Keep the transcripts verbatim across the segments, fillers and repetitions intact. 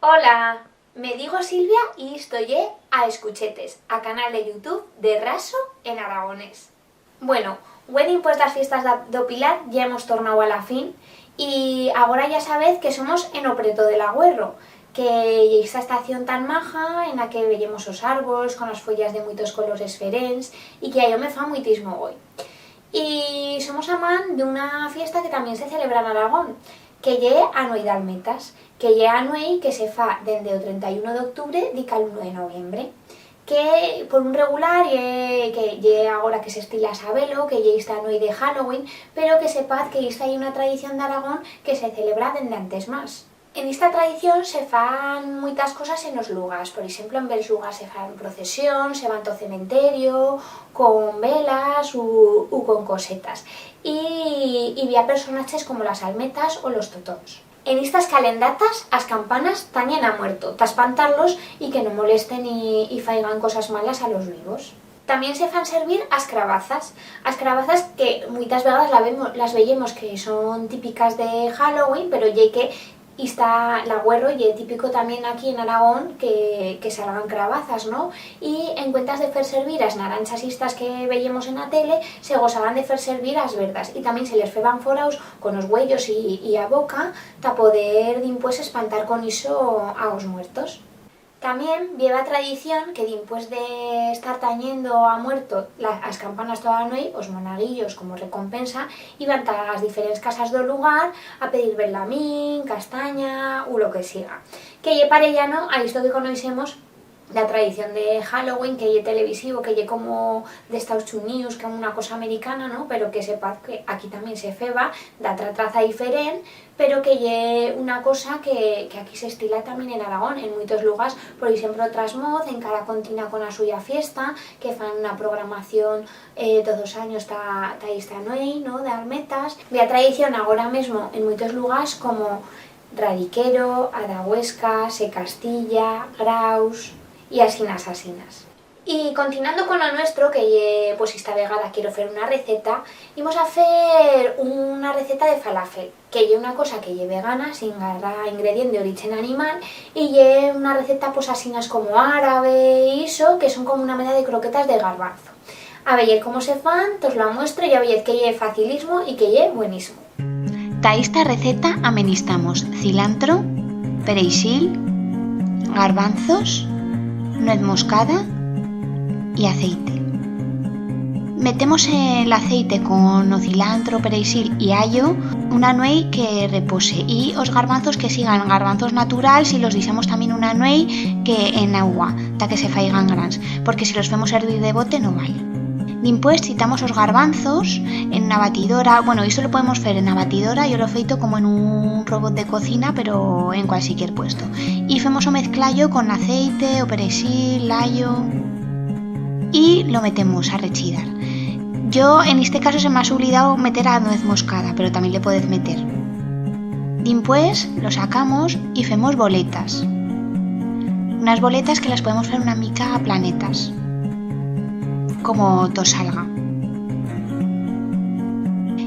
Hola, me digo Silvia y isto ye A Escuchetes, a canal de YouTube de Raso en aragonés. Bueno, hue dimpués d'as fiestas d'a-, d'o Pilar, ya hemos tornau a la fin, y agora ya sabez que somos en o preto de l'Agüerro, que ye esta estación tan maja en a que veyemos os arbols con as fuellas de muitos colors esferents y que a yo me fa muitismo goi. Y somos amant d'una fiesta que tamién se celebra en Aragón, que ye a Nueit d'Almetas, que ye a nueit que se fa dende o trenta y uno d'octubre dica al uno de noviembre, que por un regular ye, que ye agora que s'estila a sabelo, que ye ista nueit de Halloween, pero que sepaz que ista ye una tradición d'Aragón que se celebra dende antes mas. En ista tradición se fan muitas cosas en os lugars. Por eixemplo, en bells lugars se fan procesión, se van t'o cementerio, con velas u, u con cosetas. Y, y bi ha personaches como las almetas o los totons. En istas calendatas, as campanas tanyen a muerto, ta espantar-los y que no molesten y, y faigan cosas malas a los vivos. Tamién se fan servir as crabazas. As crabazas que muitas vegadas la vemo-, las veyemos que son típicas de Halloween, pero ye que ista, l'Agüerro ye típico tamién aquí en Aragón que, que salgan crabazas, no? Y en cuentas de fer servir as naranchas istas que veyemos en a tele, se gosaban de fer servir as verdas. Y tamién se les feban foraus con os uellos y, y a boca ta poder dimpués espantar con ixo a os muertos. Tamién bi heba tradición que dimpués de estar tanyendo a muerto la, as campanas toda la nueit, os monaguillos, como recompensa, iban ta as diferents casas d'o lugar a pedir berlamín, castanya u lo que siga. Que ye parellano a isto que conoixemos d'a tradición de Halloween, que ye televisivo, que ye como d'Estaus Uníus, como una cosa americana, no? Pero que sepaz que aquí tamién se feba, d'atra traza diferent, pero que ye una cosa que, que aquí s'estila tamién en Aragón, en muitos lugars, por eixemplo, Trasmoz, encara continua con a suya fiesta, que fan una programación, eh, toz os anyos ta, ta ista nueit, no? D'Almetas. Bi ha tradición agora mesmo en muitos lugars como Radiquero, Adagüesca, Se Castilla, Graus, y asinas, asinas. Y continuando con o nuestro, que ye, pues, ista vegada quiero fer una receta, imos a fer una receta de falafel, que ye una cosa que ye vegana, sin garrar ingredient d'orichen animal, y ye una receta, pues, asinas como árabe y ixo, que son como una mena de croquetas de garbanzo. A veyer cómo se fan, tos lo amuestro, ya veyez que ye facilismo y que ye buenismo. Ta ista receta amenistamos cilantro, pereixil, garbanzos, nuez moscada y aceite. Metemos el aceite con o cilantro, pereixil y allo una nueit que repose y os garbanzos que sigan garbanzos naturals y los dixamos tamién una nueit que en augua, ta que se faigan grans, porque si los femos hervir de bote no vale. Dimpués chitamos os garbanzos en una batidora, bueno, ixo lo podemos fer en a batidora, yo lo he feito como en un robot de cocina, pero en cualsiquier puesto. Y femos o mezclallo con aceite, o pereixil, l'allo, y lo metemos a rechidar. Yo, en este caso, se m'ha oblidau meter a nuez moscada, pero tamién le podez meter. Dimpués lo sacamos y femos boletas. Unas boletas que las podemos fer una mica planetas, como tos salga.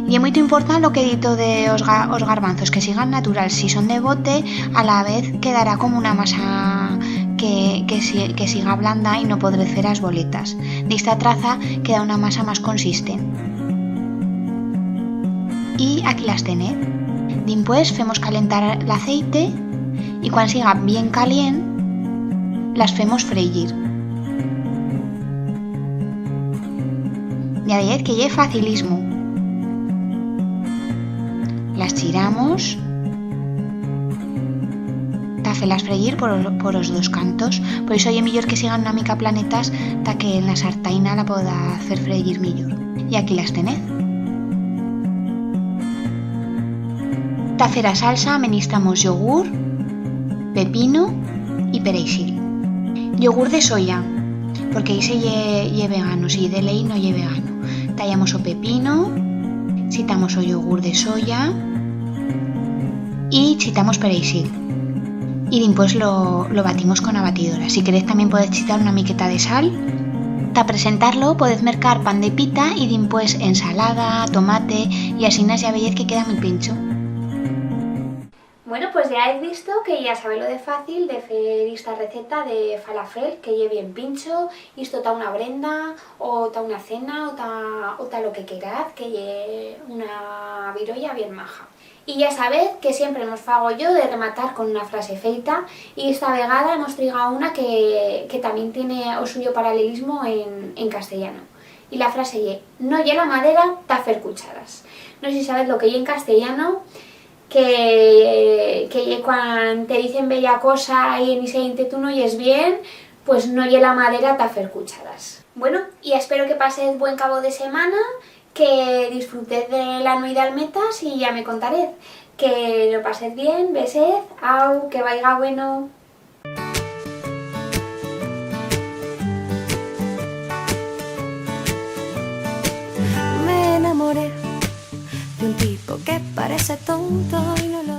Ye muito important lo que he dito de os ga-, os garbanzos, que sigan naturals. Si son de bote, a la vez quedará como una masa que, que si-, que siga blanda y no podrez fer as boletas. D'ista traza queda una masa mas consistent. Y aquí las tenez. Dimpués femos calentar l'aceite y cuan siga bien calient, las femos freyir. Ya veyez que ye facilismo. Las chiramos ta fer-las freyir por, por os dos cantos. Por ixo ye millor que sigan una mica planetas ta que en la sartaina la podaz fer freyir millor. Y aquí las tenez. Ta fer a salsa amenistamos yogur, pepino y pereixil. Yogur de soya, porque ixe ye, ye vegano, si ye de leit no ye vegano. Tallamos o pepino, chitamos o yogur de soya y chitamos pereixil. Y dimpués lo, lo batimos con a batidora. Si querez tamién podez chitar una miqueta de sal. Ta presentar-lo podez mercar pan de pita y dimpués ensalada, tomate, y asinas ya veyez que queda muy pencho. Bueno, pues ya hez visto que ya sabez lo de fácil de fer ista receta de falafel, que ye bien pincho, isto ta una brenda, o ta una cena, o ta, o ta lo que queraz, que ye una virolla bien maja. Y ya sabez que siempre mos fago yo de rematar con una frase feita, y esta vegada hemos trigau una que, que tamién tiene o suyo paralelismo en, en castellano. Y la frase ye: "No ye la madera ta fer cucharas". No sé si sabez lo que ye en castellano, que, que ye cuan te dicen bella cosa y en ixe inte tu no yes bien, pues no ye la madera ta fer cucharas. Bueno, y espero que pasez buen cabo de semana, que disfrutez de la nueit d'almetas y ya me contarez. Que lo pasez bien, besez, au, que vaiga bueno. Me enamoré de un tipo que parece tonto y no lo